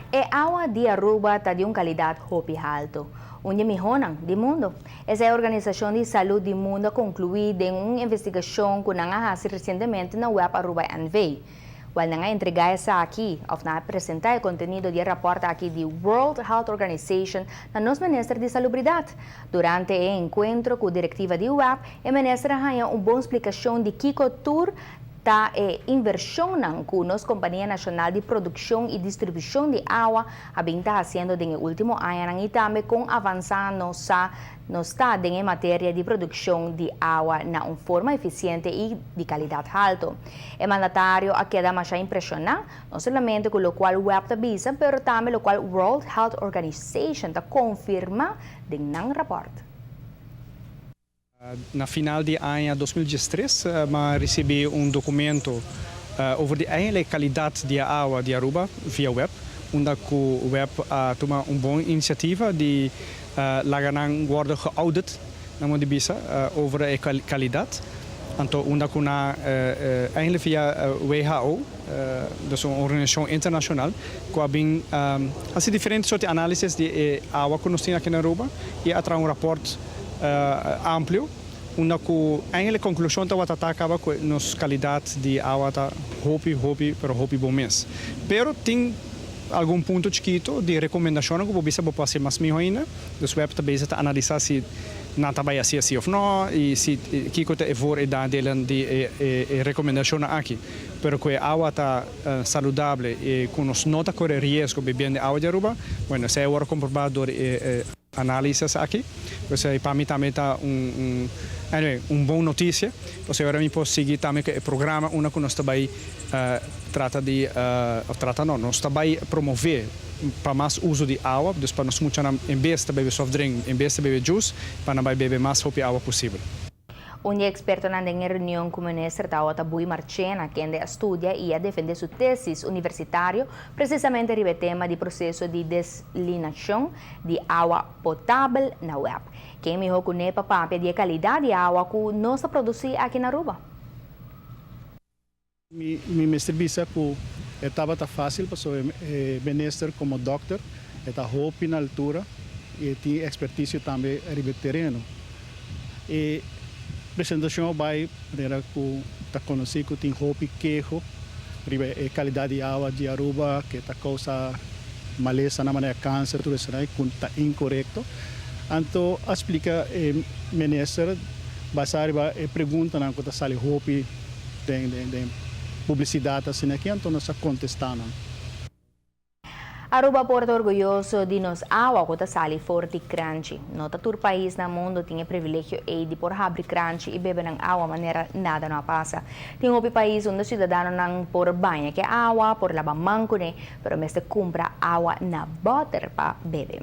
E awa di Aruba ta di un calidad hopi halto, un di e mihonan di mundo. Esey e Organisacion di Salud di Mundo a conclui den un investigacion cu nan a haci recientemente na WEB Aruba NV. Wel, nan a entrega esaki, of nan a presenta e contenido di e rapport aki di World Health Organization na nos Minister di Salubridad. Durante e encuentro cu directiva di WEB, e Minister a haya un bon splicacion di kico tur ta e inversionnan cu nos Compania Nacional di Produccion y Distribucion di Awa a bin ta haciendo den e ultimo añanan y tambe con avansa nos ta den e materia di produccion di awa na un forma eficiente y di calidad halto. E mandatario a keda masha impresiona, no solamente cu locual WEB ta bisa, pero tambe locual World Health Organization ta confirma den nan rapport. Na final di aña 2013, m'a ricibi un documento over di eigenlijk calidad di awa di Aruba via WEB, unda cu WEB a tuma un bon iniciativa di laga nan wordo geaudit, na moda di bisa, over e calidad. Anto unda cu na eigenlijk via WHO, dus un organisacion internacional, cu a bin haci diferente soort di analisis di e awa cu nos tin aki na Aruba y a traha un rapport amplio, unda cu eigenlijk conclusion ta ta caba cu nos calidad di awa ta hopi, hopi, pero hopi bon mes. Pero tin algun punto chikito di recomendacion cu bo bisa bo por haci mas miho ainda. Dus WEB ta bezig ta analisa si nan ta bay asina asina of no y si kico ta e voor y nadelen di e recomendacion aki. Pero cu e awa ta saludabel y cu nos no ta core riesgo bebiendo awa di Aruba, bueno, esey a comproba door e analisis aki. Dus pa mi tambe ta un, anyway, un bon noticia. Dus awor mi por sigui tambe cu e programa unda cu nos ta bay trata di, of trata no, nos ta bay promove pa mas uso di awa, dus pa nos mucha en bes di bebe soft drink, en bes di bebe juice, pa nan bay bebe mas hopi awa posibel. Un experto na reunion cu minister tabata Bui Marchena, kende a studia y a defende su tesis universitario precisamente riba e tema di proceso di desalinacion di awa potabel na WEB. Ken miho cu ne pa papia di calidad di awa cu nos ta produci aki na Aruba. Mi mester bisa cu tabata facil pa e minister como dokter, ta hopi na altura y tin expertise tambe riba tereno. E presentacion a bay manera cu ta conoci cu tin hopi keho riba e calidad di awa di Aruba, cu ta causa malesa na manera cancer, tur esey cu ta incorecto. Anto a splica e minister basa riba e preguntanan cu ta sali hopi den publicidad asina aki, anto nos a contesta nan. Aruba por ta orguyoso di nos awa cu ta sali for di kranchi. No ta tur pais na mundo tin e privilegio ey di por habri kranchi y bebe nan awa manera nada no a pasa. Tin hopi pais unda ciudadanonan por baña cu awa, por laba man cune, pero mester cumpra awa na boter pa bebe.